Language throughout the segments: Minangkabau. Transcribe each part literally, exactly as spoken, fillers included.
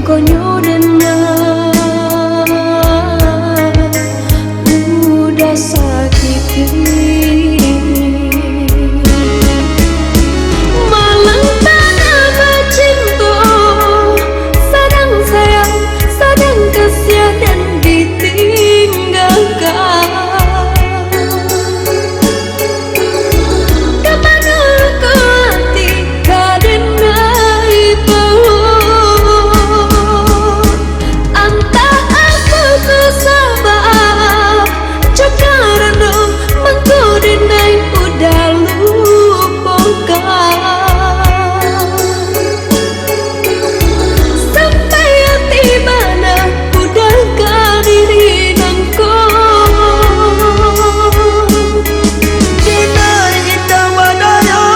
Konyo dena udah sakik hati. Malang tanah bacinto, sadang sayang, sadang kasiah dan ditinggakan. Ka mano ko ati ka den ai bao? Antah apo ko sabab, jo karano mangko den ai udah lupokan. Sampai ati bana udah ka diri nangko. Dek Nai Indah Badayo,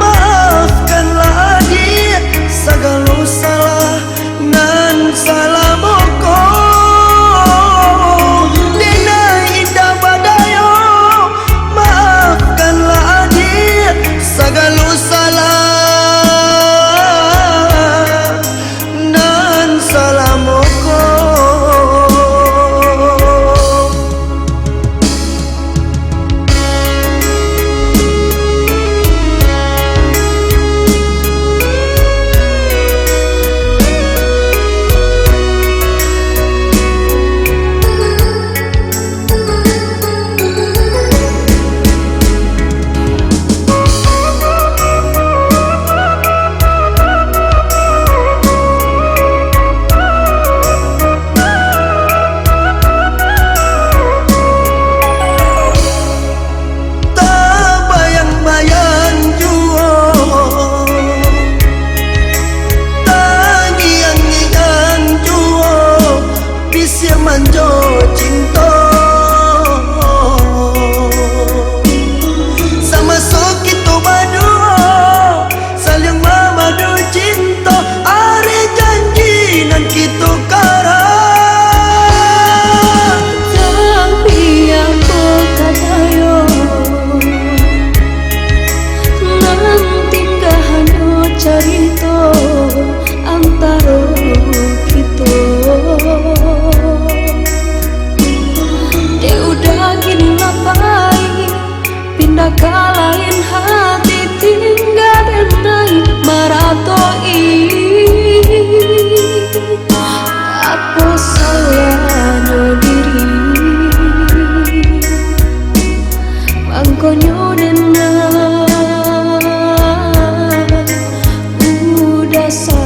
maafkanlah adik sagalo salah nan salamo ko. Dek Nai Indah Badayo, maafkanlah adik sagalo salah nan salamo ko. Tabayang-bayang juo, tangiang-ngiang juo, bisiak manjo cinto. Samaso kito baduo, saliang mamadu cinto, areh janji nan kito karah. Tapi apo kato yo, nan tingga hanyo carito antaro kito. Dek udah kini lah pai, pindah ka lain hati, tingga den ai maratoi. Apo salahnyo diri, mangkonyo den ai udah sa-